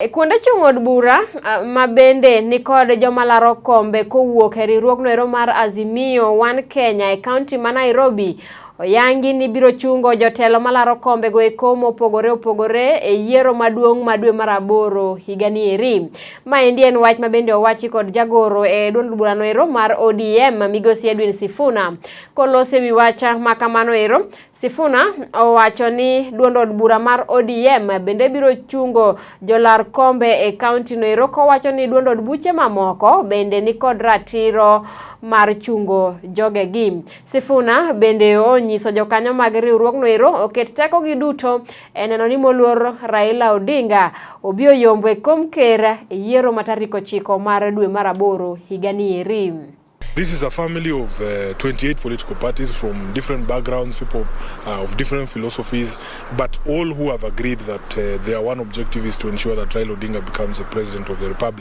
E kuonde chung' od bura ma bende nikod joma laro kombe kowuok e riwruogno ero mar Azimio One Kenya e kaunti ma Nairobi oyangi ni biro chungo jotelo malaro kombe go eko mopogore opogore e yiero maduong' ma dwe mar aboro higani eri. Maendi en wach ma bende owachi kod jagoro e duond burano ero mar ODM migosi Edwin Sifuna. Koloso e wi wach ma kamano ero, Sifuna owacho ni duond od bura mar ODM bende biro chungo jolar kombe e kaunti no ero kowacho ni duond od buche mamoko bende nikod ratiro mar chungo jogegi. Sifuna bende onyiso jokanyo mag riwruogno ero oket tekogi duto e neno ni moluor Raila Odinga obi oyombo e kom ker e yiero ma tarik 9 mar dwe mar aboro higani eri. This is a family of 28 political parties from different backgrounds, people of different philosophies, but all who have agreed that their one objective is to ensure that Raila Odinga becomes the president of the republic.